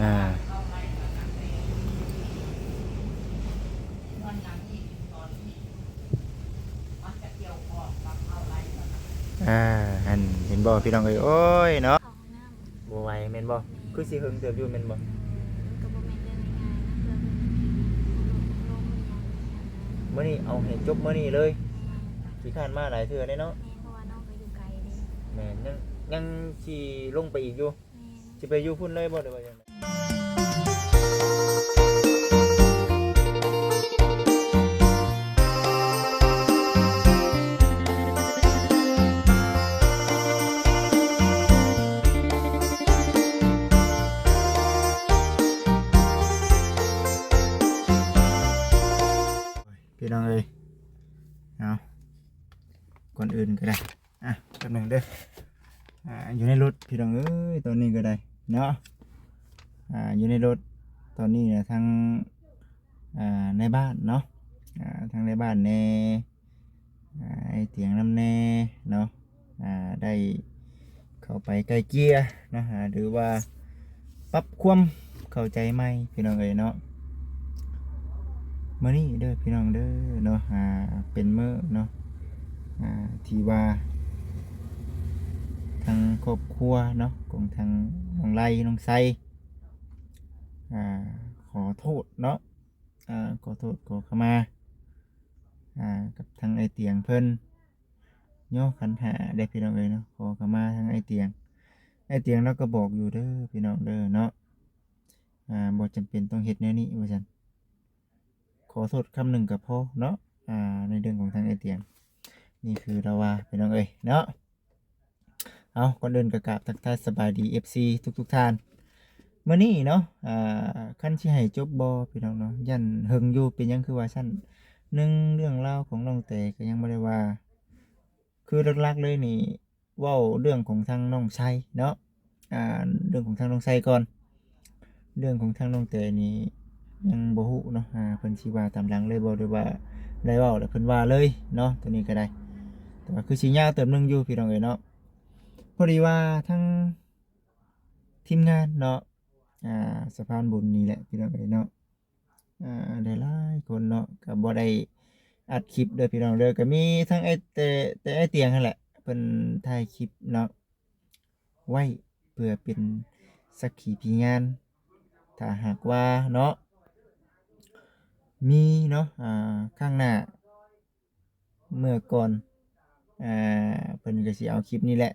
ອ່າ ອ່າ ຫັ້ນເຫັນບໍ່ພີ່ນ້ອງເອີຍ? ໂອ້ຍເນາະ ເຂົ້າຫ້ອງນ້ຳ ບໍ່ໄຫວແມ່ນບໍ່? ແມ່ນ ຄືຊິເຫິງເຕີບຢູ່ແມ່ນບໍ່? ມັນກໍບໍ່ແມ່ນເລື່ອງງ່າຍໆນະ ເພື່ອເພິ່ນຊິກິນ ອາລົມອີ່ຫຍັງຫັ້ນນະ. ມື້ນີ້ເອົາໃຫ້ຈົບມື້ນີ້ເລີຍ ແມ່ນ ຂີ້ຄ້ານມາຫຼາຍເທື່ອເດ້ເນາະ. ແມ່ນ ເພາະວ່ານ້ອງກໍຢູ່ໄກເດ້. ແມ່ນ ຍັງ ຍັງຊິລົງໄປອີກຢູ່. ແມ່ນ ຊິໄປຢູ່ພຸ້ນເລີຍບໍ່ ຫຼືວ່າຈັ່ງໃດ? ພີ່ນ້ອງເອີຍ ເອົາ ກ່ອນອື່ນກໍໄດ້ ອ່ະ ແປັບໜຶ່ງເດີ ອ່າ ຢູ່ໃນລົດພີ່ນ້ອງເອີຍ ຕອນນີ້ກໍໄດ້ເນາະ ອ່າ ຢູ່ໃນລົດຕອນນີ້ນະ ທາງ ອ່າ ນາຍບ້ານເນາະ ອ່າ ທາງນາຍບ້ານແດ່ ອ່າ ອ້າຍຕຽງນຳແດ່ເນາະ ອ່າ ໄດ້ເຂົ້າໄປໄກ່ເກ່ຍເນາະ ອ່າ ຫຼືວ່າປັບຄວາມເຂົ້າໃຈໃໝ່ພີ່ນ້ອງເອີຍເນາະ. ມື້ນີ້ເດີພີ່ນ້ອງເດີເນາະ ອ່າ ເປັນມື້ເນາະ ອ່າ ທີ່ວ່າທາງຄອບຄົວເນາະ ຂອງທາງນ້ອງໄລ ນ້ອງໄຊ ອ່າ ຂໍໂທດເນາະ ອ່າ ຂໍໂທດຂໍຂະມາ ອ່າ ກັບທາງອ້າຍຕຽງເພິ່ນ ຍໍຂັນຫ້າເດ້ພີ່ນ້ອງເອີຍເນາະ ຂໍຂະມາທາງອ້າຍຕຽງ. ອ້າຍຕຽງລາວກໍບອກຢູ່ເດີພີ່ນ້ອງເດີເນາະ ອ່າ ບໍ່ຈຳເປັນຕ້ອງເຮັດແນວນີ້ວ່າຊັ້ນ ຂໍໂທດຄຳໜຶ່ງກໍພໍເນາະ ອ່າ ໃນເລື່ອງຂອງທາງອ້າຍຕຽງ ນີ້ຄືລາວວ່າພີ່ນ້ອງເອີຍເນາະ. ເອົາ ກ່ອນອື່ນກໍກາບທັກທາຍສະບາຍດີ ເອັຟຊີ ທຸກໆທ່ານ. ມື້ນີ້ເນາະ ອ່າ ຄັນຊິໃຫ້ຈົບບໍ່ພີ່ນ້ອງເນາະ ຢ້ານເຫິງຢູ່. ເປັນຫຍັງຄືວ່າຊັ້ນ? ໜຶ່ງ ເລື່ອງລາວຂອງນ້ອງແຕກໍຍັງບໍ່ໄດ້ວ່າ ຄືຫຼັກໆເລີຍນີ້ ເວົ້າເລື່ອງຂອງທາງນ້ອງໄຊເນາະ ອ່າ ເລື່ອງຂອງທາງນ້ອງໄຊກ່ອນ. ເລື່ອງຂອງທາງນ້ອງແຕນີ້ຍັງບໍ່ຮູ້ເນາະ ອ່າ ເພິ່ນຊິວ່າຕາມຫຼັງເລີຍບໍ່ ຫຼືວ່າໄດ້ເວົ້າແລ້ວເພິ່ນວ່າເລີຍເນາະ ໂຕນີ້ກໍໄດ້. ແຕ່ວ່າຄືຊິຍາວເຕີບໜຶ່ງຢູ່ພີ່ນ້ອງເອີຍເນາະ. ພໍດີວ່າທາງທີມງານເນາະ ອ່າ ສະພານບຸນນີ້ແຫຼະພີ່ນ້ອງເອີຍເນາະ ອ່າ ຫຼາຍໆຄົນເນາະ ກໍບໍ່ໄດ້ອັດຄລິບເດີພີ່ນ້ອງເດີ ກໍມີທັງອ້າຍແຕ່ ແຕ່ອ້າຍຕຽງຫັ້ນແຫຼະ ເພິ່ນຖ່າຍຄລິບເນາະ ໄວ້ເພື່ອເປັນສັກຂີພະຍານ. ຖ້າຫາກວ່າເນາະ ມີເນາະ ອ່າ ຄັ້ງໜ້າ ເມື່ອກ່ອນ ອ່າ ເພິ່ນກໍຊິເອົາຄລິບນີ້ແຫຼະ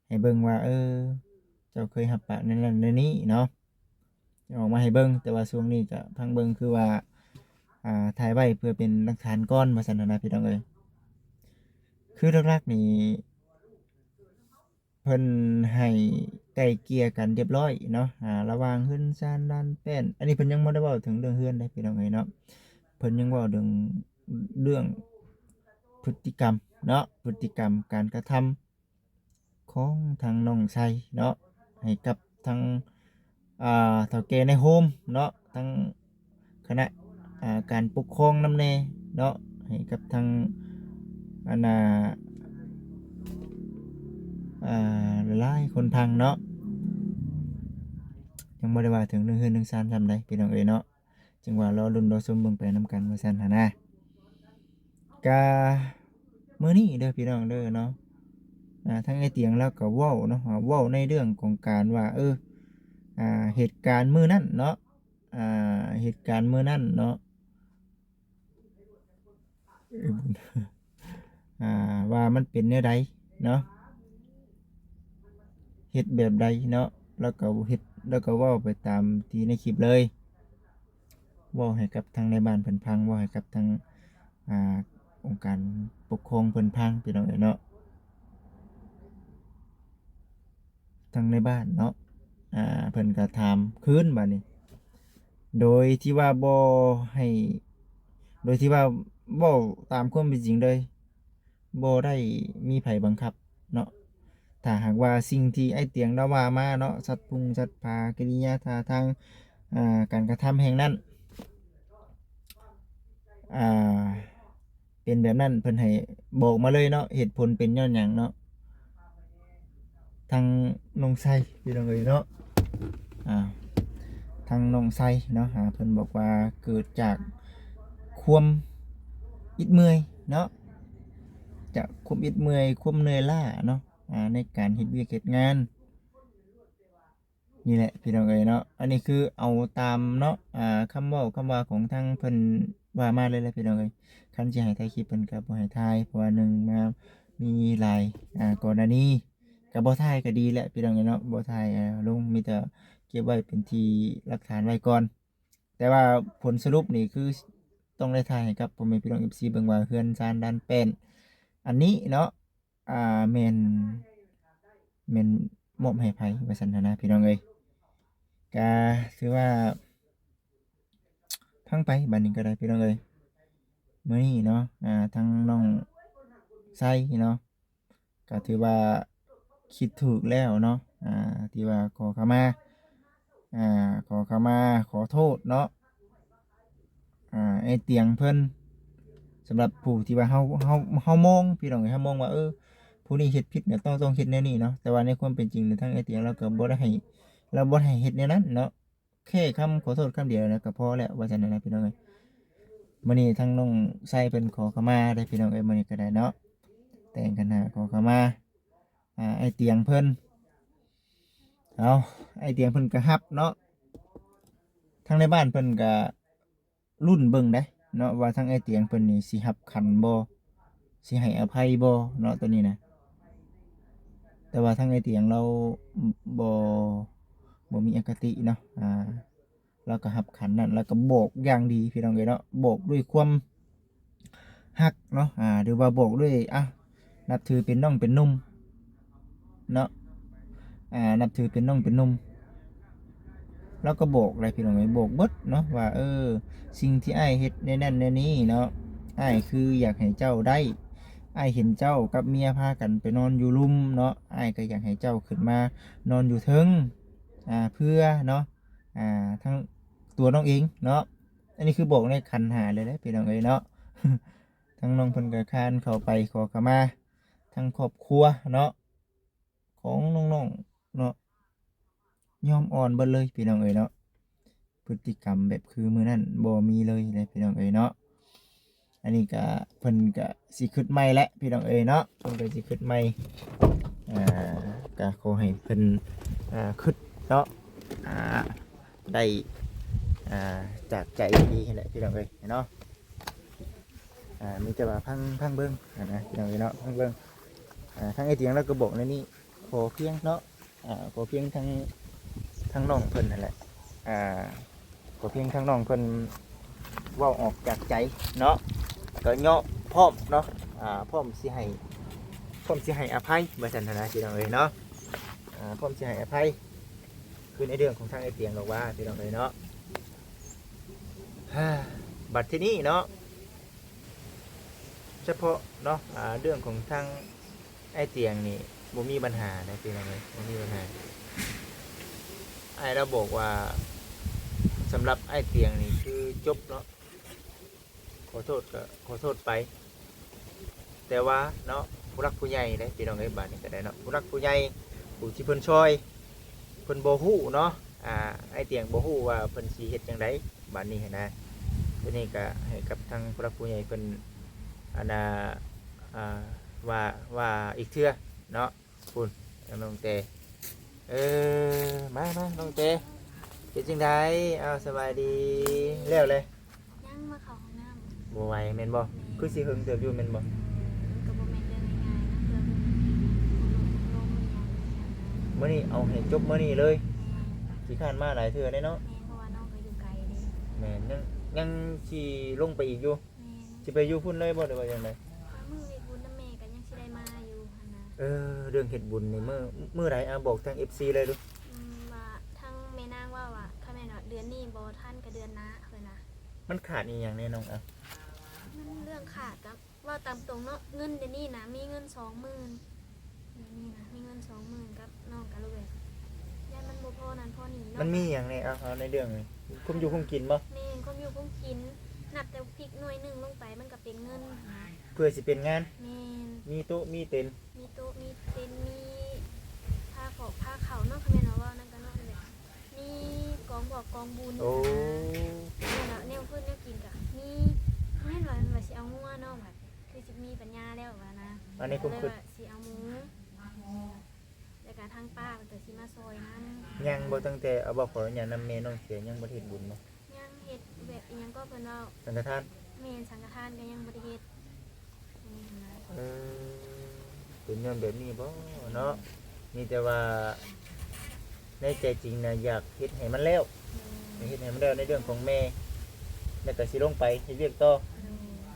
ໃຫ້ເບິ່ງວ່າ ເອີ ເຈົ້າເຄີຍຮັບປາກແນວນັ້ນແນວນີ້ເນາະ ອອກມາໃຫ້ເບິ່ງ. ແຕ່ວ່າຊ່ວງນີ້ກໍພັງເບິ່ງ ຄືວ່າ ອ່າ ຖ່າຍໄວ້ເພື່ອເປັນຫຼັກຖານກ່ອນວ່າຊັ້ນນະ ພີ່ນ້ອງເອີຍ. ຄືຫຼັກໆນີ້ ເພິ່ນໃຫ້ໄກ່ເກ່ຍກັນຮຽບຮ້ອຍເນາະ ອ່າ ລະຫວ່າງເຮືອນຊານລານແປ້ນ. ອັນນີ້ເພິ່ນຍັງບໍ່ໄດ້ເວົ້າເຖິງເລື່ອງເຮືອນເດ້ພີ່ນ້ອງເອີຍເນາະ ເພິ່ນຍັງເວົ້າເຖິງເລື່ອງພຶດຕິກຳເນາະ ພຶດຕິກຳການກະທຳຂອງທາງນ້ອງໄຊເນາະ ໃຫ້ກັບທາງ ອ່າ ເຖົ້າແກ່ໃນໂຮມເນາະ ທັງຄະນະ ອ່າ ການປົກຄອງນຳແດ່ເນາະ ໃຫ້ກັບທາງ ອັນນ່າ ອ່າ ຫຼາຍໆຄົນພັງເນາະ ຍັງບໍ່ໄດ້ວ່າເຖິງເລື່ອງເຮືອນເລື່ອງຊານສ່ຳໃດພີ່ນ້ອງເອີຍເນາະ. ຈຶ່ງວ່າລໍລຸ້ນລໍຊົມເບິ່ງໄປນຳກັນວ່າຊັ້ນຫັ້ນນະ. ກະມື້ນີ້ເດີພີ່ນ້ອງເດີເນາະ ອ່າ ທາງອ້າຍຕຽງລາວກໍເວົ້າເນາະ ເວົ້າໃນເລື່ອງຂອງການວ່າ ເອີ ອ່າ ເຫດການມື້ນັ້ນເນາະ ອ່າ ເຫດການມື້ນັ້ນເນາະ ອ່າ ວ່າມັນເປັນແນວໃດເນາະ ເຮັດແບບໃດເນາະ ແລ້ວກໍເຮັດ ແລ້ວກໍເວົ້າໄປຕາມທີ່ໃນຄລິບເລີຍ. ເວົ້າໃຫ້ກັບທາງນາຍບ້ານເພິ່ນຟັງ ເວົ້າໃຫ້ກັບທາງ ອ່າ ອົງການປົກຄອງເພິ່ນຟັງ ພີ່ນ້ອງເອີຍເນາະ. ທາງນາຍບ້ານເນາະ ອ່າ ເພິ່ນກໍຖາມຄືນບາດນີ້ ໂດຍທີ່ວ່າບໍ່ໃຫ້ ໂດຍທີ່ວ່າເວົ້າຕາມຄວາມເປັນຈິງເລີຍ ບໍ່ໄດ້ມີໃຜບັງຄັບເນາະ. ຖ້າຫາກວ່າສິ່ງທີ່ອ້າຍຕຽງລາວວ່າມາເນາະ ສັດປຸງສັດຜາ ກິລິຍາທ່າທາງ ອ່າ ການກະທຳແຫ່ງນັ້ນ ອ່າ ເປັນແບບນັ້ນ ເພິ່ນໃຫ້ບອກມາເລີຍເນາະ ເຫດຜົນເປັນຍ້ອນຫຍັງເນາະ ທາງນ້ອງໄຊ ພີ່ນ້ອງເອີຍເນາະ. ອ່າ ທາງນ້ອງໄຊເນາະ ອ່າ ເພິ່ນບອກວ່າເກີດຈາກຄວາມອິດເມື່ອຍເນາະ ຈາກຄວາມອິດເມື່ອຍ ຄວາມເມື່ອຍລ້າເນາະ ອ່າ ໃນການເຮັດວຽກເຮັດງານ. ນີ້ແຫຼະພີ່ນ້ອງເອີຍເນາະ ອັນນີ້ຄືເອົາຕາມເນາະ ອ່າ ຄຳເວົ້າຄຳວ່າຂອງທາງເພິ່ນວ່າມາເລີຍແຫຼະພີ່ນ້ອງເອີຍ. ຄັນຊິໃຫ້ຖ່າຍຄລິບເພິ່ນກໍບໍ່ໃຫ້ຖ່າຍ ເພາະວ່າໜຶ່ງມາມີຫຼາຍ ອ່າ ກໍລະນີ ກໍບໍ່ຖ່າຍກໍດີແຫຼະພີ່ນ້ອງເອີຍເນາະ ບໍ່ຖ່າຍ ອ່າ ລົງ ມີແຕ່ເກັບໄວ້ເປັນທີ່ຫຼັກຖານໄວ້ກ່ອນ. ແຕ່ວ່າຜົນສະຫຼຸບນີ້ຄືຕ້ອງໄດ້ຖ່າຍໃຫ້ກັບພໍ່ແມ່ພີ່ນ້ອງເອັຟຊີເບິ່ງວ່າເຮືອນຊານດ້ານແປ້ນອັນນີ້ເນາະ ອ່າ ແມ່ນ ແມ່ນມອບໃຫ້ໃຜວ່າຊັ້ນຫັ້ນນະພີ່ນ້ອງເອີຍ. ກະຖືວ່າຟັງໄປບາດນີ້ກໍໄດ້ພີ່ນ້ອງເອີຍ. ມື້ນີ້ເນາະ ອ່າ ທາງນ້ອງໄຊເນາະ ກໍຖືວ່າຄິດຖືກແລ້ວເນາະ ອ່າ ທີ່ວ່າຂໍຂະມາ ອ່າ ຂໍຂະມາ ຂໍໂທດເນາະ ອ່າ ອ້າຍຕຽງເພິ່ນ. ສຳລັບຜູ້ທີ່ວ່າເຮົາ ເຮົາ ເຮົາມອງ ພີ່ນ້ອງເອີຍ ເຮົາມອງວ່າ ເອີ ຜູ້ນີ້ເຮັດຜິດນະ ຕ້ອງ ຕ້ອງເຮັດແນວນີ້ເນາະ ແຕ່ວ່າໃນຄວາມເປັນຈິງນີ້ ທາງອ້າຍຕຽງລາວກໍບໍ່ໄດ້ໃຫ້ ລາວບໍ່ໄດ້ໃຫ້ເຮັດແນວນັ້ນເນາະ ແຄ່ຄຳຂໍໂທດຄຳດຽວນະກໍພໍແລ້ວວ່າຊັ້ນນະພີ່ນ້ອງເອີຍ. ມື້ນີ້ທາງນ້ອງໄຊເພິ່ນຂໍຂະມາເດ້ພີ່ນ້ອງເອີຍ ມື້ນີ້ກໍໄດ້ເນາະ ແຕ່ງຂັນຫ້າຂໍຂະມາ ອ່າ ອ້າຍຕຽງເພິ່ນ. ເອົາ ອ້າຍຕຽງເພິ່ນກໍຮັບເນາະ ທາງໃນບ້ານເພິ່ນກໍລຸ້ນເບິ່ງເດ້ເນາະ ວ່າທາງອ້າຍຕຽງເພິ່ນນີ້ຊິຮັບຂັນບໍ່ ຊິໃຫ້ອະໄພບໍ່ເນາະ ໂຕນີ້ນະ. ແຕ່ວ່າທາງອ້າຍຕຽງລາວບໍ່ ບໍ່ມີອະຄະຕິເນາະ ອ່າ ລາວກໍຮັບຂັນນັ້ນ ລາວກໍບອກຢ່າງດີພີ່ນ້ອງເອີຍເນາະ ບອກດ້ວຍຄວາມຮັກເນາະ ອ່າ ຫຼືວ່າບອກດ້ວຍ ອ່າ ນັບຖືເປັນນ້ອງເປັນໜຸ່ມເນາະ ອ່າ ນັບຖືເປັນນ້ອງເປັນໜຸ່ມ. ລາວກໍບອກແຫຼະພີ່ນ້ອງເອີຍ ບອກເບິດເນາະວ່າ ເອີ ສິ່ງທີ່ອ້າຍເຮັດແນວນັ້ນແນວນີ້ເນາະ ອ້າຍຄືຢາກໃຫ້ເຈົ້າໄດ້ ອ້າຍເຫັນເຈົ້າກັບເມຍພາກັນໄປນອນຢູ່ລຸ່ມເນາະ ອ້າຍກໍຢາກໃຫ້ເຈົ້າຂຶ້ນມານອນຢູ່ເທິງ ອ່າ ເພື່ອເນາະ ອ່າ ທັງຕົວນ້ອງເອງເນາະ. ອັນນີ້ຄືບອກໃນຂັນຫ້າເລີຍເດ້ພີ່ນ້ອງເອີຍເນາະ ທາງນ້ອງເພິ່ນກໍຄານເຂົ້າໄປຂໍຂະມາ ທັງຄອບຄົວເນາະ ຂອງນ້ອງໆເນາະ ຍອມອ່ອນເບິດເລີຍພີ່ນ້ອງເອີຍເນາະ. ພຶດຕິກຳແບບຄືມື້ນັ້ນບໍ່ມີເລີຍເດ້ພີ່ນ້ອງເອີຍເນາະ. ອັນນີ້ກະເພິ່ນກະຊິຄຶດໃໝ່ແຫຼະພີ່ນ້ອງເອີຍເນາະ ເພິ່ນກະຊິຄຶດໃໝ່ ອ່າ ກະຂໍໃຫ້ເພິ່ນ ອ່າ ຄຶດເນາະ ອ່າ ໄດ້ ອ່າ ຈາກໃຈດີຫັ້ນແຫຼະພີ່ນ້ອງເອີຍເນາະ. ອ່າ ມີແຕ່ວ່າຟັງ ຟັງເບິ່ງຫັ້ນນະພີ່ນ້ອງເອີຍເນາະ ຟັງເບິ່ງ. ອ່າ ທາງອ້າຍຕຽງລາວກໍບອກແນວນີ້ ຂໍພຽງເນາະ ອ່າ ຂໍພຽງທາງ ທາງນ້ອງເພິ່ນຫັ້ນແຫຼະ ອ່າ ຂໍພຽງທາງນ້ອງເພິ່ນເວົ້າອອກຈາກໃຈເນາະ ກໍເຍາະພ້ອມເນາະ ອ່າ ພ້ອມຊິໃຫ້ ພ້ອມຊິໃຫ້ອະໄພວ່າຊັ້ນຫັ້ນນະພີ່ນ້ອງເອີຍເນາະ ອ່າ ພ້ອມຊິໃຫ້ອະໄພ ຄືໃນເລື່ອງຂອງທາງອ້າຍຕຽງດອກວ່າພີ່ນ້ອງເອີຍເນາະ. ບາດທີນີ້ເນາະ ສະເພາະເນາະ ອ່າ ເລື່ອງຂອງທາງອ້າຍຕຽງນີ້ບໍ່ມີບັນຫານະພີ່ນ້ອງເອີຍ ບໍ່ມີບັນຫາ. ອ້າຍລາວບອກວ່າສຳລັບອ້າຍຕຽງນີ້ຄືຈົບເນາະ ຂໍໂທດກໍຂໍໂທດໄປ ແຕ່ວ່າເນາະ ຜູ້ຫຼັກຜູ້ໃຫຍ່ເດ້ພີ່ນ້ອງເອີຍ ບາດນີ້ກໍໄດ້ເນາະ ຜູ້ຫຼັກຜູ້ໃຫຍ່ ຜູ້ທີ່ເພິ່ນຊ່ອຍ ເພິ່ນບໍ່ຮູ້ເນາະ ອ່າ ອ້າຍຕຽງບໍ່ຮູ້ວ່າເພິ່ນຊິເຮັດຈັ່ງໃດບາດນີ້ຫັ້ນນະ. ໂຕນີ້ກໍໃຫ້ກັບທາງຜູ້ຫຼັກຜູ້ໃຫຍ່ເພິ່ນ ອັນນ່າ ອ່າ ວ່າ ວ່າອີກເທື່ອເນາະ. ພຸ້ນ ທາງນ້ອງແຕ ເອີ ມາ ມາ ນ້ອງແຕ ເປັນຈັ່ງໃດ? ອ້າວ ສະບາຍດີ ແລ້ວແຫຼະ ຍັງມາເຂົ້າຫ້ອງນ້ຳ ບໍ່ໄຫວແມ່ນບໍ່? ແມ່ນ ຄືຊິເຫິງເຕີບຢູ່ແມ່ນບໍ່? ມັນກໍບໍ່ແມ່ນເລື່ອງງ່າຍໆນະ ເພື່ອເພິ່ນອົບຮົມອົບຮົມອີ່ຫຍັງ. ມື້ນີ້ເອົາໃຫ້ຈົບມື້ນີ້ເລີຍ ແມ່ນ ຂີ້ຄ້ານມາຫຼາຍເທື່ອເດ້ເນາະ. ແມ່ນ ເພາະວ່ານ້ອງກໍຢູ່ໄກເດ້. ແມ່ນ ຍັງ ຍັງຊິລົງໄປອີກຢູ່? ແມ່ນ ຊິໄປຢູ່ພຸ້ນເລີຍບໍ່ ຫຼືວ່າຈັ່ງໃດ? ກໍມື້ເຮັດບຸນນຳແມ່ກໍຍັງຊິໄດ້ມາຢູ່ຫັ້ນນະ. ເອີ ເລື່ອງເຮັດບຸນນີ້ ມື້ ມື້ໃດ? ອາ ບອກທາງເອັຟຊີເລີຍດູ. ອືມ ວ່າທາງແມ່ນາງເວົ້າວ່າ ຄັນແມ່ນວ່າເດືອນນີ້ບໍ່ທັນກໍເດືອນໜ້າເພິ່ນນະ. ມັນຂາດອີ່ຫຍັງແດ່ນ້ອງ? ອາ ມັນເລື່ອງຂາດກໍເວົ້າຕາມຕົງເນາະ ເງິນດຽວນີ້ນະ ມີເງິນສອງໝື່ນ ດຽວນີ້ນະ ມີເງິນສອງໝື່ນກັບນ້ອງກະລູກແບບ ຢ້ານມັນບໍ່ພໍນັ້ນພໍນີ້ເນາະ. ມັນມີຫຍັງແດ່? ເອົາ ເອົາໃນເລື່ອງນີ້ ຄວາມຢູ່ຄວາມກິນບໍ່? ແມ່ນ ຄວາມຢູ່ຄວາມກິນ ນັບແຕ່ພິກໜ່ວຍໜຶ່ງລົງໄປມັນກໍເປັນເງິນຫັ້ນນະ. ເພື່ອຊິເປັນງານ? ແມ່ນ ມີໂຕະມີເຕັນ ມີໂຕະມີເຕັນ ມີຜ້າຂອບຜ້າເຂົ້າເນາະ ຄັນແມ່ນວ່າເວົ້ານຳກັນເນາະ ແບບມີກອງບອກ ກອງບຸນ ໂອ້ ຫັ້ນນະ ແນວເພິ່ນແນວກິນກະມີ ແມ່ນວ່າ ວ່າຊິເອົາງົວເນາະ ວ່າຄືຊິມີປັນຍາແລ້ວວ່ານະ ອັນນີ້ ກໍເລີຍວ່າຊິເອົາໝູ ແລ້ວກະທາງປ້າເພິ່ນກະຊິມາຊ່ອຍນຳ. ຍັງບໍ່ ຕັ້ງແຕ່ ເອົາ ບໍ່ ຂໍອະນຸຍາດນຳ ແມ່ນ້ອງເສຍ ຍັງບໍ່ໄດ້ເຮັດບຸນບໍ່? ຍັງ ເຮັດແບບອີ່ຫຍັງກໍເພິ່ນເວົ້າ ສັງຄະທານ. ແມ່ນ ສັງຄະທານກໍຍັງບໍ່ໄດ້ເຮັດ. ເອີ ເປັນຍ້ອນແບບນີ້ບໍ່ເນາະ? ມີແຕ່ວ່າໃນໃຈຈິງນະ ຢາກເຮັດໃຫ້ມັນແລ້ວ ໂດຍ ຢາກເຮັດໃຫ້ມັນແລ້ວໃນເລື່ອງຂອງແມ່ ແລ້ວກໍຊິລົງໄປເຮັດວຽກຕໍ່. ໂດຍ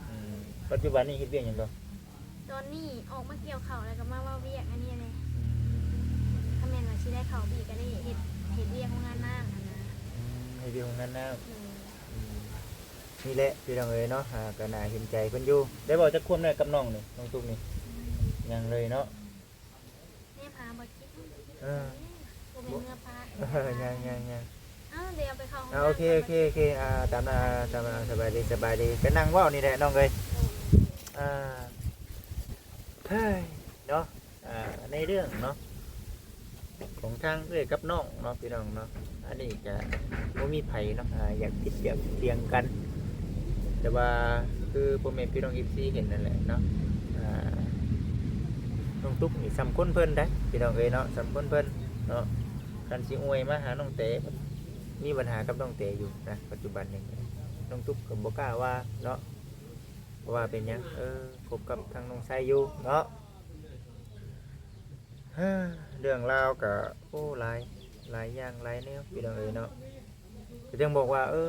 ອືມ ປັດຈຸບັນນີ້ເຮັດວຽກຫຍັງຕໍ່? ຕອນນີ້ອອກມາກ່ຽວເຂົ້າ ແລ້ວກໍມາເວົ້າວຽກອັນນີ້ແຫຼະ. ອືມ ຖ້າແມ່ນວ່າຊິໄດ້ເຂົ້າໄປອີກ ກໍໄດ້ເຮັດ ເຮັດວຽກໂຮງງານນ້ຳຫັ້ນນະ. ອືມ ເຮັດວຽກໂຮງງານນ້ຳ. ໂດຍ ອືມ ນີ້ແຫຼະພີ່ນ້ອງເອີຍເນາະ ອ່າ ກໍໜ້າເຫັນໃຈເພິ່ນຢູ່. ໄດ້ເວົ້າຈັກຄວາມແດ່ກັບນ້ອງນີ້ ນ້ອງຕຸກນີ້? ອືມ ຍັງເລີຍເນາະ. ແນມຫາບໍ່ຈິດ ເອີ ບໍ່ແມ່ນເມືອພາ ຍັງ ຍັງ ຍັງ. ເອົ້າ ດຽວໄປເຂົ້າຫ້ອງນ້ຳ ໂອເຄ ໂອເຄ ໂອເຄ ອ່າ ຕາມນັ້ນ ຕາມນັ້ນ ສະບາຍດີ ສະບາຍດີ. ກໍນັ່ງເວົ້ານີ້ແຫຼະນ້ອງເອີຍ. ໂດຍ ອ່າ ເຮີ້ຍ ເນາະ ອ່າ ໃນເລື່ອງເນາະ ຂອງທາງເອື້ອຍກັບນ້ອງເນາະ ພີ່ນ້ອງເນາະ. ອັນນີ້ກະບໍ່ມີໃຜເນາະ ອ່າ ຢາກຜິດຢາກຖຽງກັນ ແຕ່ວ່າຄືພໍ່ແມ່ພີ່ນ້ອງເອັຟຊີເຫັນນັ້ນແຫຼະເນາະ. ອ່າ ນ້ອງຕຸກນີ້ສ່ຳຄົນເພິ່ນໄດ໋ ພີ່ນ້ອງເອີຍເນາະ ສ່ຳຄົນເພິ່ນເນາະ. ຄັນຊິອວຍມາຫານ້ອງແຕ ມີບັນຫາກັບນ້ອງແຕຢູ່ນະ ປັດຈຸບັນນີ້ ນ້ອງຕຸກກໍບໍ່ກ້າວ່າເນາະ ເພາະວ່າເປັນຫຍັງ ເອີ ຄົບກັບທາງນ້ອງໄຊຢູ່ເນາະ. ເລື່ອງລາວກະ ໂອ້ ຫຼາຍ ຫຼາຍຢ່າງຫຼາຍແນວ ພີ່ນ້ອງເອີຍເນາະ. ກໍຈຶ່ງບອກວ່າ ເອີ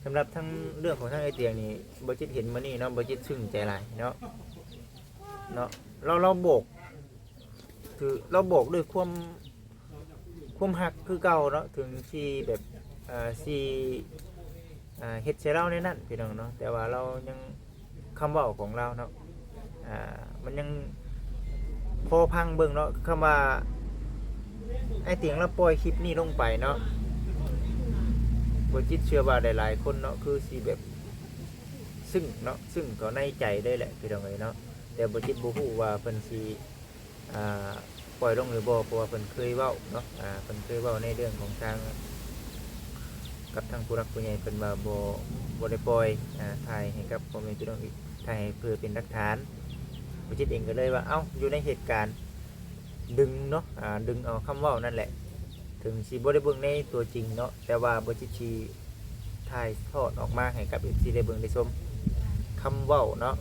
ສຳລັບທັງເລື່ອງຂອງທາງອ້າຍຕຽງນີ້ ບໍ່ຈິດເຫັນມື້ນີ້ເນາະ ບໍ່ຈິດຊຶ້ງໃຈຫຼາຍເນາະ ເນາະ. ລາວ ລາວບອກ ຄືລາວບອກດ້ວຍຄວາມ ຄວາມຮັກຄືເກົ່າເນາະ ເຖິງຊິແບບ ເອີ ຊິ ອ່າ ເຮັດໃສ່ລາວແນວນັ້ນ ພີ່ນ້ອງເນາະ ແຕ່ວ່າລາວຍັງ ຄຳເວົ້າຂອງລາວເນາະ ອ່າ ມັນຍັງພໍຟັງເບິ່ງເນາະ. ຄຳວ່າອ້າຍຕຽງລາວປ່ອຍຄລິບນີ້ລົງໄປເນາະ ບໍ່ຈິດເຊື່ອວ່າຫຼາຍໆຄົນເນາະ ຄືຊິແບບຊຶ້ງເນາະ ຊຶ້ງເຂົ້າໃນໃຈເລີຍແຫຼະ ພີ່ນ້ອງເອີຍເນາະ. ແຕ່ບໍ່ຈິດບໍ່ຮູ້ວ່າເພິ່ນຊິ ອ່າ ປ່ອຍລົງຫຼືບໍ່ ເພາະວ່າເພິ່ນເຄີຍເວົ້າເນາະ ອ່າ ເພິ່ນເຄີຍເວົ້າໃນເລື່ອງຂອງທາງກັບທາງຜູ້ຫຼັກຜູ້ໃຫຍ່ ເພິ່ນວ່າບໍ່ ບໍ່ໄດ້ປ່ອຍ ອ່າ ຖ່າຍໃຫ້ກັບພໍ່ແມ່ພີ່ນ້ອງອີກ ຖ່າຍໃຫ້ເພື່ອເປັນຫຼັກຖານ. ບໍ່ຈິດເອງກໍເລີຍວ່າ ເອົ້າ ຢູ່ໃນເຫດການດຶງເນາະ ອ່າ ດຶງເອົາຄຳເວົ້ານັ້ນແຫຼະ ເຖິງຊິບໍ່ໄດ້ເບິ່ງໃນຕົວຈິງເນາະ ແຕ່ວ່າບໍ່ຈິດຊິຖ່າຍທອດອອກມາໃຫ້ກັບເອັຟຊີໄດ້ເບິ່ງໄດ້ຊົມ ຄຳເວົ້າເນາະ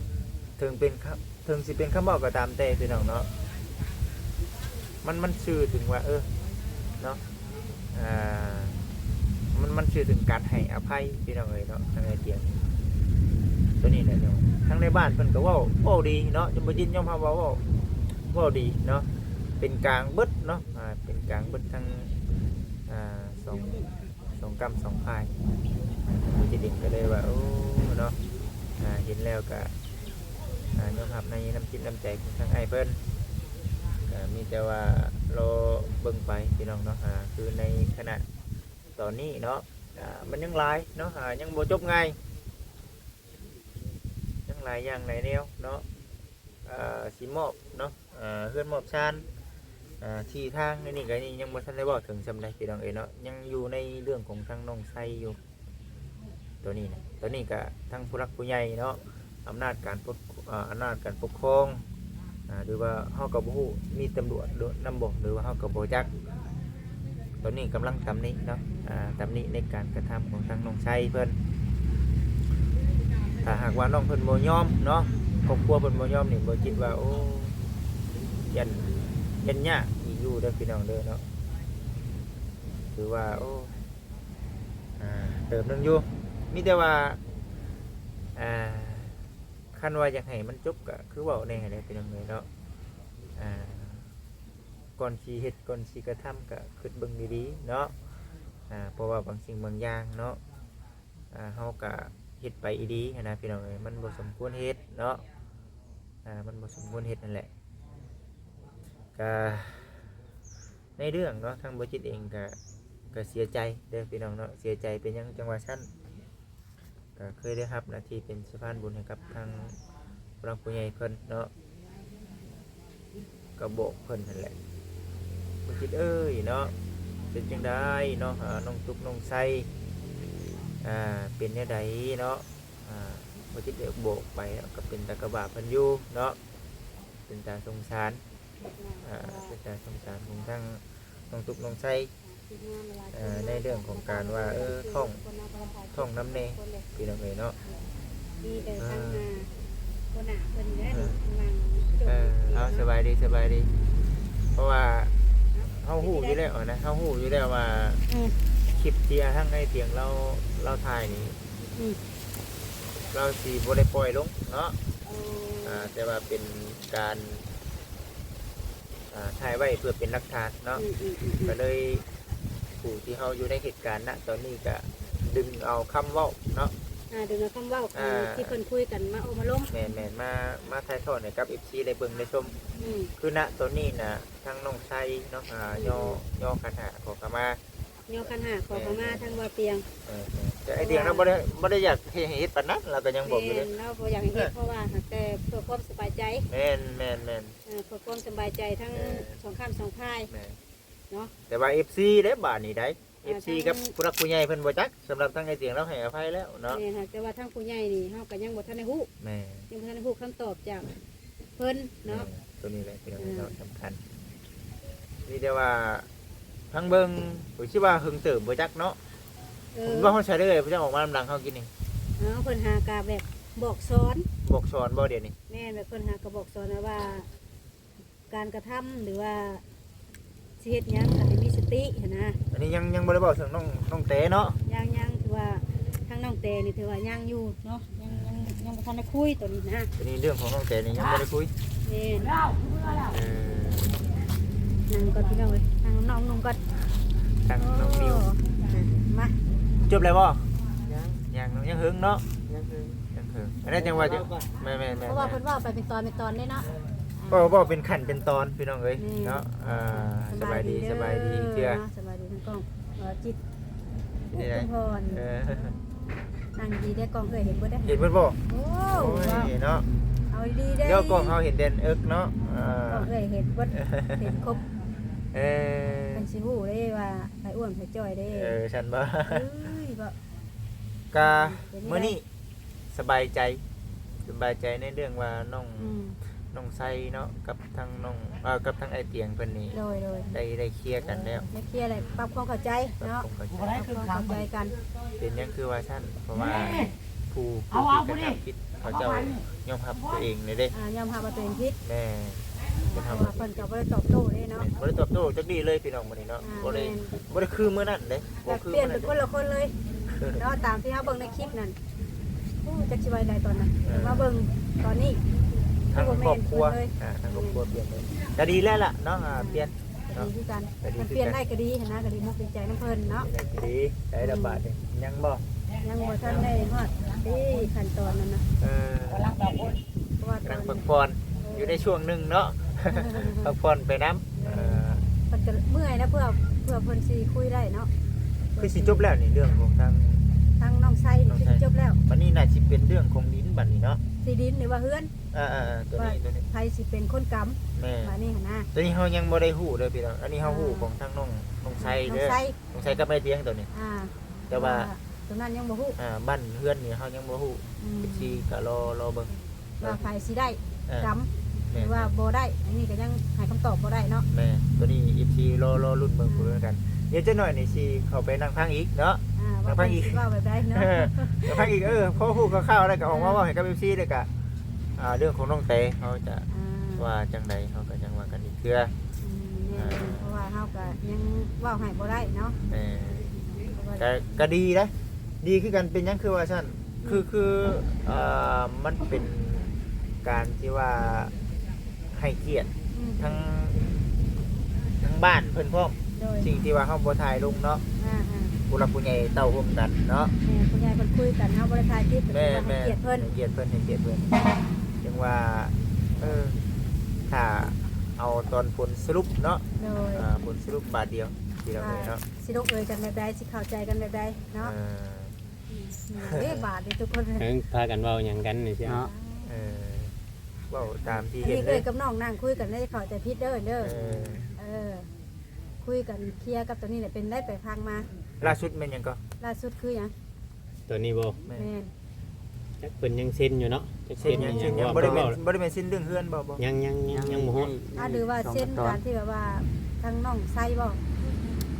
ເຖິງເປັນຄຳ ເຖິງຊິເປັນຄຳເວົ້າກໍຕາມແຕ່ ພີ່ນ້ອງເນາະ ມັນ ມັນສື່ເຖິງວ່າ ເອີ ເນາະ ອ່າ ມັນ ມັນສື່ເຖິງການໃຫ້ອະໄພ ພີ່ນ້ອງເອີຍເນາະ. ທາງອ້າຍຕຽງ ໂຕນີ້ແຫຼະເນາະ ທາງໃນບ້ານເພິ່ນກໍເວົ້າ ເວົ້າດີເນາະ ຍັງບໍ່ຍິນຍອມຮັບວ່າເວົ້າ ເວົ້າດີເນາະ ເປັນກາງເບິດເນາະ ອ່າ ເປັນກາງເບິດທັງ ອ່າ ສອງ ສອງກ້ຳສອງຝ່າຍ. ຜູ້ທີ່ດິນກໍເລີຍວ່າ ໂອ້ ເນາະ ອ່າ ເຫັນແລ້ວກໍ ອ່າ ຍອມຮັບໃນນ້ຳຈິດນ້ຳໃຈຂອງທາງອ້າຍເພິ່ນ ກໍມີແຕ່ວ່າລໍເບິ່ງໄປ ພີ່ນ້ອງເນາະ. ອ່າ ຄືໃນຂະນະຕອນນີ້ເນາະ ອ່າ ມັນຍັງຫຼາຍເນາະ ອ່າ ຍັງບໍ່ຈົບງ່າຍ ຍັງຫຼາຍຢ່າງຫຼາຍແນວເນາະ ອ່າ ຊິມອບເນາະ ອ່າ ເຮືອນມອບຊານ ອ່າ ທີ່ທາງໃນນີ້ກໍຍັງບໍ່ທັນໄດ້ເວົ້າເຖິງສ່ຳໃດ ພີ່ນ້ອງເອີຍເນາະ ຍັງຢູ່ໃນເລື່ອງຂອງທາງນ້ອງໄຊຢູ່ ໂຕນີ້ນະ. ຕອນນີ້ກໍທາງຜູ້ຫຼັກຜູ້ໃຫຍ່ເນາະ ອຳນາດການປົກ ເອີ ອຳນາດການປົກຄອງ ອ່າ ຫຼືວ່າເຮົາກໍບໍ່ຮູ້ ມີຕຳຫຼວດນຳບໍ່ ຫຼືວ່າເຮົາກໍບໍ່ຈັກ. ຕອນນີ້ກຳລັງຕຳໜິເນາະ ອ່າ ຕຳໜິໃນການກະທຳຂອງທາງນ້ອງໄຊເພິ່ນ. ຖ້າຫາກວ່ານ້ອງເພິ່ນບໍ່ຍອມເນາະ ຄອບຄົວເພິ່ນບໍ່ຍອມນີ້ ບໍ່ຄິດວ່າ ໂອ້ ຢ້ານ ຢ້ານຍາກອີກຢູ່ເດີ ພີ່ນ້ອງເດີເນາະ. ຖືວ່າ ໂອ້ ອ່າ ເຕີບໜຶ່ງຢູ່ ມີແຕ່ວ່າ ອ່າ ຄັນວ່າຢາກໃຫ້ມັນຈົບກໍຄືເວົ້າແດ່ແຫຼະ ພີ່ນ້ອງເອີຍເນາະ. ອ່າ ກ່ອນຊິເຮັດ ກ່ອນຊິກະທຳ ກໍຄິດເບິ່ງດີໆເນາະ ອ່າ ເພາະວ່າບາງສິ່ງບາງຢ່າງເນາະ ອ່າ ເຮົາກໍເຮັດໄປອີ່ຫຼີຫັ້ນນະ ພີ່ນ້ອງເອີຍ ມັນບໍ່ສົມຄວນເຮັດເນາະ ອ່າ ມັນບໍ່ສົມຄວນເຮັດນັ້ນແຫຼະ. ກະໃນເລື່ອງເນາະ ທາງບໍ່ຈິດເອງກະ ກະເສຍໃຈເດີພີ່ນ້ອງເນາະ ເສຍໃຈ. ເປັນຫຍັງຈັ່ງວ່າຊັ້ນ? ກະເຄີຍໄດ້ຮັບໜ້າທີ່ເປັນສະພານບຸນໃຫ້ກັບທາງຜູ້ຫຼັກຜູ້ໃຫຍ່ເພິ່ນເນາະ ກະບອກເພິ່ນຫັ້ນແຫຼະ ບໍ່ຈິດເອີຍເນາະ ເປັນຈັ່ງໃດເນາະ ອ່າ ນ້ອງຕຸກນ້ອງໄຊ ອ່າ ເປັນແນວໃດເນາະ? ອ່າ ບໍ່ຈິດໄດ້ບອກໄປ ກໍເປັນຕາກະບາເພິ່ນຢູ່ເນາະ ເປັນຕາສົງສານ ອ່າ ເປັນຕາສົງສານຂອງທັງນ້ອງຕຸກນ້ອງໄຊ ເອີ ໃນເລື່ອງຂອງການວ່າ ເອີ ທ້ອງ ທ້ອງນຳແດ່ ພີ່ນ້ອງເອີຍເນາະ. ມີແຕ່ທາງ ເອີ ຫົວໜ້າເພິ່ນແຫຼະ ເອີ ກຳລັງ ເອີ ເອົາ ສະບາຍດີ ສະບາຍດີ. ເພາະວ່າເຮົາຮູ້ຢູ່ແລ້ວນະ ເຮົາຮູ້ຢູ່ແລ້ວວ່າ ອືມ ຄລິບທີ່ທາງອ້າຍຕຽງລາວ ລາວຖ່າຍນີ້ ອືມ ລາວຊິບໍ່ໄດ້ປ່ອຍລົງເນາະ. ໂອ້ ອ່າ ແຕ່ວ່າເປັນການ ອ່າ ຖ່າຍໄວ້ເພື່ອເປັນຫຼັກຖານເນາະ. ອືມໆໆໆ ກໍເລີຍ ຜູ້ທີ່ເຮົາຢູ່ໃນເຫດການນະຕອນນີ້ກະດຶງເອົາຄຳເວົ້າເນາະ ອ່າ ດຶງເອົາຄຳເວົ້າ ອ່າ ທີ່ເພິ່ນຄຸຍກັນມາໂອ້ມາລົມ ແມ່ນໆ ມາ ມາຖ່າຍທອດໃຫ້ກັບເອັຟຊີໄດ້ເບິ່ງໄດ້ຊົມ. ອືມ ຄືນະຕອນນີ້ນະ ທາງນ້ອງໄຊເນາະ ອ່າ ອືມໆ ຍໍ ຍໍຂັນຫ້າຂໍຂະມາ ຍໍຂັນຫ້າຂໍຂະມາ ແມ່ນໆ ທາງບ່າວຕຽງ. ເອີໆ ແຕ່ອ້າຍຕຽງລາວບໍ່ໄດ້ ບໍ່ໄດ້ຢາກເຮັດ ໃຫ້ເຮັດປານນັ້ນ ລາວກໍຍັງບອກຢູ່ເດ້ ແມ່ນ ລາວບໍ່ຢາກໃຫ້ເຮັດ ເອີ ເພາະວ່າຫາກແຕ່ເພື່ອຄວາມສະບາຍໃຈ. ແມ່ນໆໆ ເອີ ເພື່ອຄວາມສະບາຍໃຈທັງ ເອີ ສອງຂ້າງສອງຝ່າຍ ແມ່ນ ເນາະ. ແຕ່ວ່າເອັຟຊີເດ້ບາດນີ້ໃດ ເອັຟຊີກັບຜູ້ຫຼັກຜູ້ໃຫຍ່ເພິ່ນບໍ່ຈັກ ສຳລັບທາງອ້າຍຕຽງລາວໃຫ້ອະໄພແລ້ວເນາະ. ແມ່ນ ແຕ່ວ່າທາງຜູ້ໃຫຍ່ນີ້ເຮົາກໍຍັງບໍ່ທັນໄດ້ຮູ້ ແມ່ນ ຍັງບໍ່ທັນໄດ້ຮູ້ຄຳຕອບຈາກເພິ່ນເນາະ. ແມ່ນ ໂຕນີ້ແຫຼະພີ່ນ້ອງເນາະ ສຳຄັນ. ມີແຕ່ວ່າທາງເບິ່ງ ໂອ້ຍ ຊິວ່າເຫິງເຕີບບໍ່ຈັກເນາະ. ເອີ ເພິ່ນເວົ້າຮອດໃສເດີ ເພິ່ນອອກມານຳຫຼັງເຮົາກິນນີ້. ເອົາ ເພິ່ນຫາກະແບບບອກສອນ ບອກສອນບໍ່ດຽວນີ້? ແມ່ນ ແບບເພິ່ນຫາກະບອກສອນວ່າ ການກະທຳ ຫຼືວ່າຊິເຮັດຫຍັງກໍໃຫ້ມີສະຕິຫັ້ນນະ. ອັນນີ້ຍັງ ຍັງບໍ່ໄດ້ເວົ້າເຖິງນ້ອງ ນ້ອງແຕເນາະ. ຍັງ ຍັງ ຖືວ່າທາງນ້ອງແຕນີ້ຖືວ່າຍັງຢູ່ເນາະ ຍັງ ຍັງ ຍັງບໍ່ທັນໄດ້ຄຸຍໂຕນີ້ນະ. ອັນນີ້ເລື່ອງຂອງນ້ອງແຕນີ້ຍັງບໍ່ໄດ້ຄຸຍ. ແມ່ນ ເອີ ນັ່ງກ່ອນພີ່ນ້ອງເອີຍ ນັ່ງນ້ອງນຸ່ງກ່ອນ ນັ່ງນ້ອງນິວ. ໂອ້ ມາ ຈົບແລ້ວບໍ່? ຍັງ ຍັງເນາະ ຍັງເຫິງເນາະ ຍັງເຫິງ ຍັງເຫິງ. ອັນນັ້ນຈັ່ງວ່າ ແມ່ນໆໆ ເພາະວ່າເພິ່ນເວົ້າໄປເປັນຕອນເປັນຕອນເດ້ເນາະ. ເວົ້າ ເວົ້າເປັນຂັ້ນເປັນຕອນພີ່ນ້ອງເອີຍເນາະ. ເອີ ສະບາຍດີ ສະບາຍດີເທື່ອ ສະບາຍດີທັງກ້ອງ ເອີ ຈິດ ເປັນໃດ ອຸທຸມພອນ. ເອີ ນັ່ງດີເດ້ ກ້ອງເອື້ອຍເຫັນເບິດເດ້ ເຫັນເບິດບໍ່? ໂອ້ ໂອ້ຍເນາະ ເອົາດີໆເດ້ ດຽວກ້ອງເຮົາເຫັນແຕ່ເອິກເນາະ. ເອີ ກ້ອງເອື້ອຍເຫັນເບິດ ເຫັນຄົບ. ເອີ ເພິ່ນຊິຮູ້ເດ້ວ່າໃຜອ້ວນໃຜຈ່ອຍເດ້. ເອີ ຊັ້ນບໍ່? ເອີຍ ກະມື້ນີ້ ສະບາຍໃຈ ສະບາຍໃຈໃນເລື່ອງວ່ານ້ອງ ອືມ ນ້ອງໄຊເນາະ ກັບທາງນ້ອງ ເອີ ກັບທາງອ້າຍຕຽງເພິ່ນນີ້ ໂດຍໆ ໄດ້ ໄດ້ເຄລຍກັນແລ້ວ ໄດ້ເຄລຍແລ້ວ ປັບຄວາມເຂົ້າໃຈເນາະ ປັບຄວາມເຂົ້າໃຈ ປັບຄວາມເຂົ້າໃຈກັນ. ເປັນຫຍັງຄືວ່າຊັ້ນ? ເພາະວ່າຜູ້ ຜູ້ທີ່ກະທຳຜິດເຂົາເຈົ້າຍອມຮັບຕົວເອງເລີຍເດ້. ອ່າ ຍອມຮັບວ່າຕົວເອງຜິດ. ແມ່ນ ເພິ່ນ ເພິ່ນກໍບໍ່ໄດ້ຕອບໂຕ້ເດ້ເນາະ. ແມ່ນ ບໍ່ໄດ້ຕອບໂຕ້ຈັກດີ້ເລີຍພີ່ນ້ອງມື້ນີ້ເນາະ. ອ່າ ບໍ່ໄດ້ ແມ່ນ ບໍ່ໄດ້ຄືມື້ນັ້ນເດ້ ບໍ່ຄື ປ່ຽນເປັນຄົນລະຄົນເລີຍເນາະ ຕາມທີ່ເຮົາເບິ່ງໃນຄລິບນັ້ນ. ໂອ້ ຈັກຊິວ່າໃດຕອນນັ້ນ ເອີ ມາເບິ່ງຕອນນີ້ ທາງຄອບຄົວ ອ່າ ທາງຄອບຄົວປ່ຽນໄປ ກໍດີແລ້ວລະເນາະ. ອ່າ ປ່ຽນ ກໍດີຄືກັນ ກໍດີຄືກັນ ຄັນປ່ຽນໄດ້ກໍດີຫັ້ນນະ ກໍດີມຸກດີໃຈນຳເພິ່ນເນາະ. ກໍດີ ໄດ້ລະບາດນີ້ ຍັງບໍ່? ຍັງບໍ່ທັນໄດ້ຮອດເດ້ຂັ້ນຕອນນັ້ນນະ. ເອີ ກຳລັງພັກຜ່ອນ ເພາະວ່າກຳລັງພັກຜ່ອນ ເອີ ຢູ່ໃນຊ່ວງໜຶ່ງເນາະ ພັກຜ່ອນໄປນຳ. ເອີ ເອີ ເພິ່ນກໍເມື່ອຍນະ ເພື່ອ ເພື່ອເພິ່ນຊິຄຸຍໄດ້ເນາະ. ຄືຊິຈົບແລ້ວນີ້ ເລື່ອງຂອງທາງ ທາງນ້ອງໄຊນີ້ ຄືຊິຈົບແລ້ວ. ບັດນີ້ໜ້າຊິເປັນເລື່ອງຂອງດິນບັດນີ້ເນາະ ທີ່ດິນ ຫຼືວ່າເຮືອນ. ອ່າໆໆ ຕົວນີ້ ວ່າ ຕົວນີ້ ໃຜຊິເປັນຄົນກຳ. ແມ່ນ ບາດນີ້ຫັ້ນນະ ຕົວນີ້ເຮົາຍັງບໍ່ໄດ້ຮູ້ເດີພີ່ນ້ອງ ອັນນີ້ເຮົາຮູ້ຂອງທາງນ້ອງ ນ້ອງໄຊເດີ ນ້ອງໄຊ ນ້ອງໄຊກັບແມ່ຕຽງຕົວນີ້. ອ່າ ແຕ່ວ່າ ຕົວນັ້ນຍັງບໍ່ຮູ້ ອ່າ ບ້ານເຮືອນນີ້ເຮົາຍັງບໍ່ຮູ້. ອືມ ເອັຟຊີກໍລໍ ລໍເບິ່ງວ່າໃຜຊິໄດ້ ເອີ ກຳ ແມ່ນ ຫຼືວ່າບໍ່ໄດ້ ອັນນີ້ກໍຍັງໃຫ້ຄຳຕອບບໍ່ໄດ້ເນາະ. ແມ່ນ ຕົວນີ້ເອັຟຊີລໍ ລໍລຸ້ນເບິ່ງ ອ່າ ຄືກັນ. ດຽວຈັກໜ້ອຍນີ້ຊິເຂົ້າໄປນັ່ງຟັງອີກເນາະ ອ່າ ນັ່ງຟັງອີກ ວ່າເພິ່ນຊິເວົ້າແບບໃດເນາະ. ເອີ ນັ່ງຟັງອີກ ເອີ ພໍຮູ້ຄ່າວໆແລ້ວກໍອອກມາເວົ້າໃຫ້ກັບເອັຟຊີ ແລ້ວກໍ ອ່າ ເລື່ອງຂອງນ້ອງແຕເຮົາຈະ ອ່າ ວ່າຈັ່ງໃດ ເຮົາກໍຍັງວ່າກັນອີກເທື່ອ. ອືມ ແມ່ນ ອ່າ ເພາະວ່າເຮົາກໍຍັງເວົ້າໃຫ້ບໍ່ໄດ້ເນາະ. ແມ່ນ ກໍ ກໍດີເດ້ ດີຄືກັນ. ເປັນຫຍັງຄືວ່າຊັ້ນ? ອືມ ຄື ຄື ເອີ ມັນເປັນການທີ່ວ່າ ໃຫ້ກຽດ ອືມ ທັງ ທັງບ້ານເພິ່ນພ້ອມ ໂດຍ ສິ່ງທີ່ວ່າເຮົາບໍ່ຖ່າຍລົງເນາະ. ອ່າໆ ຜູ້ຫຼັກຜູ້ໃຫຍ່ເຕົ້າໂຮມກັນເນາະ. ແມ່ນ ຜູ້ໃຫຍ່ເພິ່ນຄຸຍກັນ ເຮົາບໍ່ໄດ້ຖ່າຍຄລິບ ແມ່ນໆ ໃຫ້ກຽດເພິ່ນ ໃຫ້ກຽດເພິ່ນ ໃຫ້ກຽດເພິ່ນ. ຈັ່ງວ່າ ເອີ ຖ້າເອົາຕອນຜົນສະຫຼຸບເນາະ ໂດຍ ອ່າ ຜົນສະຫຼຸບບາດດຽວ ພີ່ນ້ອງເອີຍເນາະ ວ່າຊິລົງເອີຍກັນແບບໃດ ຊິເຂົ້າໃຈກັນແບບໃດເນາະ. ເອີ ອືມ ເດ້ບາດນີ້ທຸກຄົນ ເອີ ພາກັນເວົ້າຫຍັງກັນນີ້ຊີ້ເນາະ. ເອີ ເວົ້າຕາມທີ່ເຫັນເດີ ເອີ ກັບນ້ອງນັ່ງຄຸຍກັນໄດ້ ເຂົ້າໃຈຜິດເດີ ເດີ. ເອີ ເອີ ຄຸຍກັນເຄລຍກັບໂຕນີ້ແຫຼະ ເປັນໄດ້ໄປຟັງມາ. ລ່າສຸດແມ່ນຫຍັງກໍ? ລ່າສຸດຄືຫຍັງ? ໂຕນີ້ບໍ່? ແມ່ນ ແມ່ນ ຈັກເພິ່ນຍັງເຊັນຢູ່ເນາະ ຈັກເຊັນຫຍັງ ເຊັນຫຍັງ ບໍ່ໄດ້ແມ່ນ ບໍ່ໄດ້ແມ່ນເຊັນເລື່ອງເຮືອນບໍ່? ບໍ່ ຍັງ ຍັງ ຍັງ ຍັງບໍ່ຮອດ. ອ່າ ຫຼືວ່າເຊັນການທີ່ແບບວ່າທາງນ້ອງໄຊບໍ່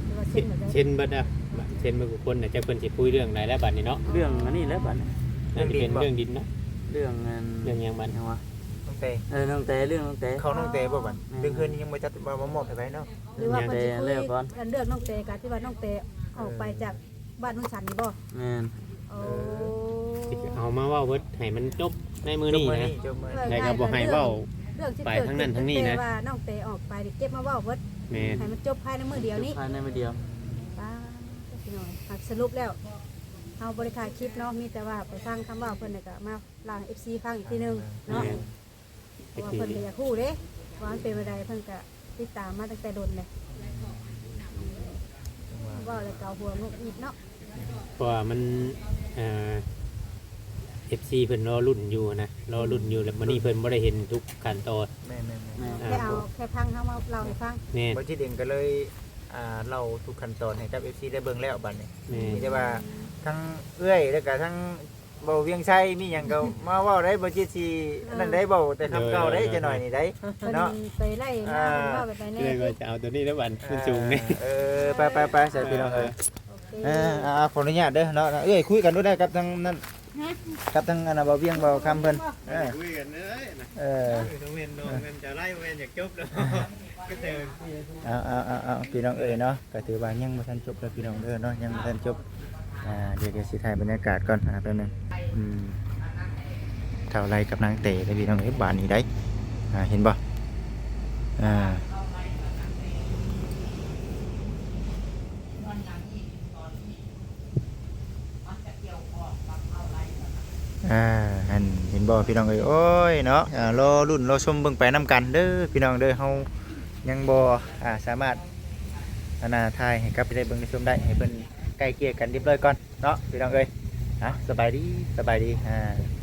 ຫຼືວ່າເຊັນແບບໃດ? ເຊັນເບິດອະ ເຊັນເບິດທຸກຄົນນະ ຈັກເພິ່ນຊິຄຸຍເລື່ອງໃດແລ້ວບັດນີ້ເນາະ. ເລື່ອງອັນນີ້ແລ້ວບັດນີ້ ເລື່ອງດິນບໍ່? ເລື່ອງດິນເນາະ ເລື່ອງອັນ ເລື່ອງຫຍັງບັດ? ຫຍັງວະ? ນ້ອງແຕ ເອີ ນ້ອງແຕ ເລື່ອງນ້ອງແຕ ເຂົານ້ອງແຕບໍ່ບັດ? ແມ່ນ ເລື່ອງເຮືອນຍັງບໍ່ຈັດວ່າມາມອບໃຫ້ໃຜເນາະ ຫຼືວ່າເພິ່ນຊິຄຸຍ ແຕ່ແລ້ວກ່ອນ ອັນເລື່ອງນ້ອງແຕກະທີ່ວ່ານ້ອງແຕອອກໄປຈາກ ເອີ ບ້ານໂນນສັນນີ້ບໍ່? ແມ່ນ ໂອ້ ເອີ ຊິເອົາມາເວົ້າເບິດໃຫ້ມັນຈົບໃນມື້ນີ້ນະ ຈົບມື້ນີ້ ຈົບມື້ນີ້ ແລ້ວກໍບໍ່ໃຫ້ເວົ້າ ເລື່ອງທີ່ ໄປທາງນັ້ນທາງນີ້ນະ ເກີດຂຶ້ນຕັ້ງແຕ່ວ່ານ້ອງແຕອອກໄປນີ້ ເກັບມາເວົ້າເບິດ ແມ່ນ ໃຫ້ມັນຈົບພາຍໃນມື້ດຽວນີ້ ຈົບພາຍໃນມື້ດຽວ. ປ້າ ພີ່ນ້ອງ ສະຫຼຸບແລ້ວ ເຮົາບໍ່ໄດ້ຖ່າຍຄລິບເນາະ ມີແຕ່ວ່າໄປຟັງຄຳເວົ້າເພິ່ນ ແລ້ວກໍມາເລົ່າໃຫ້ເອັຟຊີຟັງອີກທີໜຶ່ງເນາະ ແມ່ນ ເພາະວ່າເພິ່ນກໍຢາກຮູ້ເດ້ ວ່າມັນເປັນແນວໃດ ເພິ່ນກໍຕິດຕາມມາຕັ້ງແຕ່ດົນແລ້ວ ເວົ້າແລ້ວກໍຫົວງຸບງຸບເນາະ ເພາະວ່າມັນ ເອີ ເອັຟຊີເພິ່ນລໍລຸ້ນຢູ່ນະ ລໍລຸ້ນຢູ່ ແລ້ວມື້ນີ້ເພິ່ນບໍ່ໄດ້ເຫັນທຸກຂັ້ນຕອນ ແມ່ນໆໆ ອ່າ ແຄ່ເອົາ ແຄ່ຟັງເຮົາມາເລົ່າໃຫ້ຟັງ ແມ່ນ ບໍ່ຈິດເອງກໍເລີຍ ອ່າ ເລົ່າທຸກຂັ້ນຕອນໃຫ້ກັບເອັຟຊີໄດ້ເບິ່ງແລ້ວບັດນີ້ ແມ່ນ ມີແຕ່ວ່າທັງເອື້ອຍ ແລ້ວກໍທັງ ບໍ່ວຽງໄຊ ມີຫຍັງກໍມາເວົ້າໄດ້ ບໍ່ຈິດຊິອັນນັ້ນໄດ້ ເວົ້າແຕ່ຄຳເກົ່າໄດ້ ເອີ ຈັກໜ້ອຍນີ້ໄດ້ ເພິ່ນ ເນາະ ໄປໄລ່ມາ ອ່າ ເພິ່ນເວົ້າແບບໃດແດ່ ເພິ່ນກໍຈະເອົາໂຕນີ້ແລ້ວບັດ ອ່າ ມັນສູງນີ້ ເອີ ໄປໆໆ ໃສ່ພີ່ນ້ອງເອີຍ ໂອເຄ ອ່າ ຂໍອະນຸຍາດເດີເນາະ ເອື້ອຍ ຄຸຍກັນດູໄດ້ກັບທາງນັ້ນ ຮະ ກັບທາງອັນນ່າ ບ່າວວຽງ ບ່າວຄຳເພິ່ນ ເອີ ຄຸຍກັນເດີນະ ເອີ ເອີ ຕ້ອງແມ່ນນ້ອງ ແມ່ນຈະໄລ່ ແມ່ນຢາກຈົບແລ້ວ ກໍແຕ່ ເອົາໆໆໆ ພີ່ນ້ອງເອີຍເນາະ ກໍຖືວ່າຍັງບໍ່ທັນຈົບເດີພີ່ນ້ອງເດີເນາະ ຍັງບໍ່ທັນຈົບ ອ່າ ດຽວ ດຽວຊິຖ່າຍບັນຍາກາດກ່ອນ ອ່າ ແປັບໜຶ່ງ ອືມ ທ້າວໄລກັບນາງເຕເດີພີ່ນ້ອງເອີຍ ບາດນີ້ໄດ໋ ອ່າ ເຫັນບໍ່ ອ່າ ອ່າ ຫັ້ນ ເຫັນບໍ່ພີ່ນ້ອງເອີຍ ໂອ້ຍເນາະ ອ່າ ລໍລຸ້ນລໍຊົມເບິ່ງໄປນຳກັນເດີພີ່ນ້ອງເດີ ເຮົາຍັງບໍ່ ອ່າ ສາມາດ ອັນນ່າ ຖ່າຍໃຫ້ກັບໄດ້ເບິ່ງໄດ້ຊົມໄດ້ ໃຫ້ເພິ່ນໄກ່ເກ່ຍກັນຮຽບຮ້ອຍກ່ອນເນາະພີ່ນ້ອງເອີຍ ອ່າ ສະບາຍດີ ສະບາຍດີ ອ່າ.